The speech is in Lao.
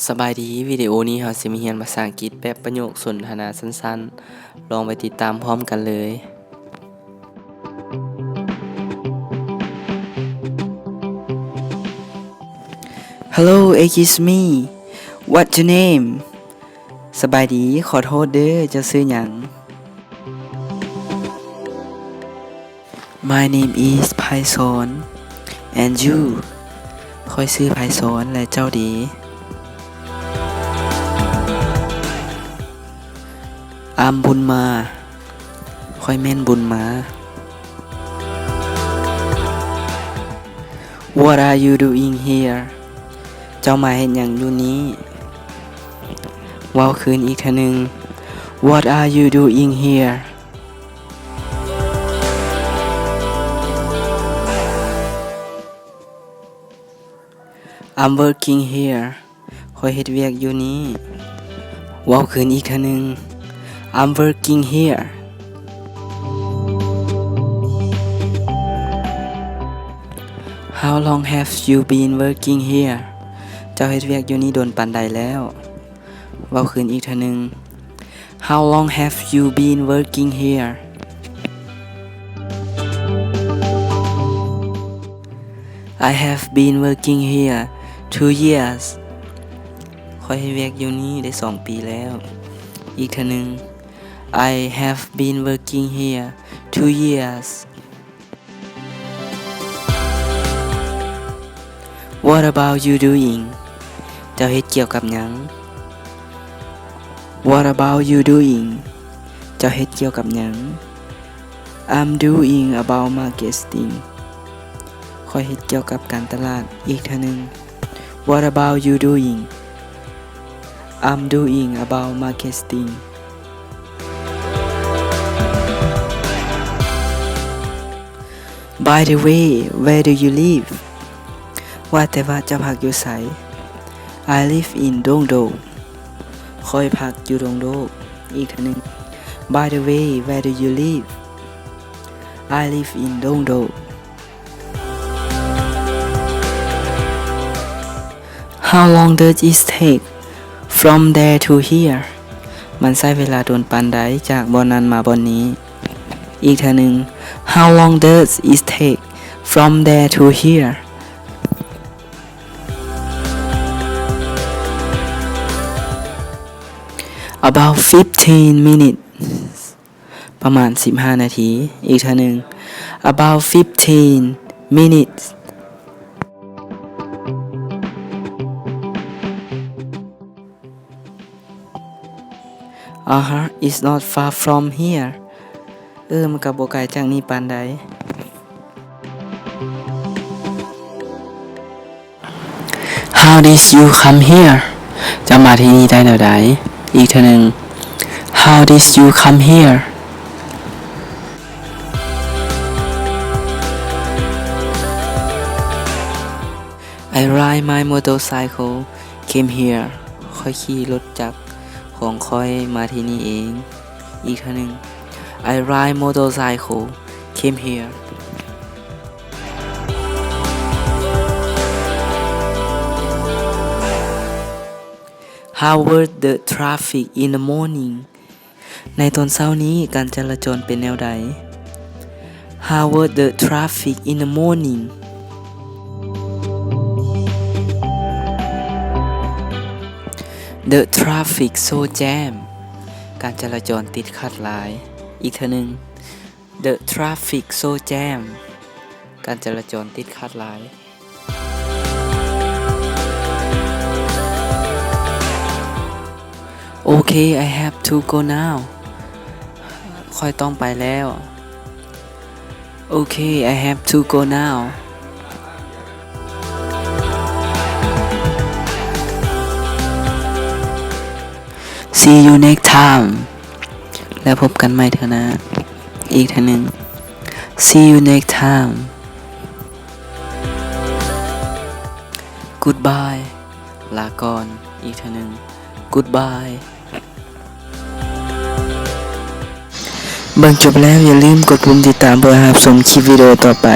ສະບາຍດີ, ວິດີໂອນີ້ເຮົາຊິມາຮຽນພາສາອັງກິດແບບປະໂຫຍກສົນທະນາສັ້ນໆ. ລອງໄປຕິດຕາມພ້ອມກັນເລີຍ. Hello, excuse me. What's your name? ສະບາຍດີ, ຂໍໂທດເດີ້, ເຈົ້າຊື່ຫຍັງ? My name is ໄພສອນ. And you? ຂ້ອຍຊື່ ໄພສອນ ແລະ ເຈົ້າເດ? I'm ບຸນມາ. ຂ້ອຍແມ່ນບຸນມາ. What are you doing here? ເຈົ້າມາເຮັດຫຍັງຢູ່ນີ້? ເວົ້າຄືນອີກເທື່ອໜຶ່ງ. What are you doing here? I'm working here. ຂ້ອຍເຮັດວຽກຢູ່ນີ້. ເວົ້າຄືນອີກເທື່ອໜຶ່ງ. I'm working here. How long have you been working here? ເຈົ້າເຮັດວຽກຢູ່ນີ້ດົນປານໃດແລ້ວ? ເວົ້າຄືນອີກເທື່ອໜຶ່ງ. How long have you been working here? I have been working here two years. ຂ້ອຍເຮັດວຽກຢູ່ນີ້ໄດ້ສອງປີແລ້ວ. ອີກເທື່ອໜຶ່ງ. I have been working here two years. What about you doing? ເຈົ້າເຮັດກ່ຽວກັບຫຍັງ? What about you doing? ເຈົ້າເຮັດກ່ຽວກັບຫຍັງ? I'm doing about marketing. ຂ້ອຍເຮັດກ່ຽວກັບການຕະຫຼາດ. ອີກເທື່ອໜຶ່ງ. What about you doing? I'm doing about marketing. By the way, where do you live? ວ່າແຕ່ວ່າເຈົ້າພັກຢູ່ໃສ? I live in Dongdo. ຂ້ອຍພັກຢູ່ Dongdo. ອີກເທື່ອໜຶ່ງ. By the way, where do you live? I live in Dongdo. How long does it take from there to here? ມັນໃຊ້ເວລາດົນປານໃດຈາກບ່ອນນັ້ນມາບ່ອນນີ້? ອີກເທື່ອໜຶ່ງ. How long does it take from there to here? About fifteen minutes. ປະມານສິບຫ້ານາທີ. ອີກເທື່ອໜຶ່ງ. About fifteen minutes. Uh-huh, it's not far from here. ເອີ ມັນກໍບໍ່ໄກຈາກນີ້ປານໃດ. How did you come here? ເຈົ້າມາທີ່ນີ້ໄດ້ແນວໃດ? ອີກເທື່ອໜຶ່ງ. How did you come here? I ride my motorcycle came here. ຂ້ອຍຂີ່ລົດຈັກຂອງຂ້ອຍມາທີ່ນີ້ເອງ. ອີກເທື່ອໜຶ່ງ. I ride motorcycle came here. How was the traffic in the morning? ໃນຕອນເຊົ້ານີ້ການຈະລາຈອນເປັນແນວໃດ? How was the traffic in the morning? The traffic so jam. ການຈະລາຈອນຕິດຂັດຫຼາຍ. ອີກເທື່ອໜຶ່ງ. The traffic so jam. ການຈະລາຈອນຕິດຂັດຫຼາຍ. Okay, I have to go now. ຂ້ອຍຕ້ອງໄປແລ້ວ. Okay, I have to go now. See you next time. ແລ້ວພົບກັນໃໝ່ເທື່ອໜ້າ. ອີກເທື່ອໜຶ່ງ. See you next time. Goodbye. ລາກ່ອນ. ອີກເທື່ອໜຶ່ງ. Goodbye. ເບິ່ງຈົບແລ້ວຢ່າລືມກົດປຸ່ມຕິດຕາມເພື່ອຮັບຊົມຄລິບວິດີໂອຕໍ່ໄປ.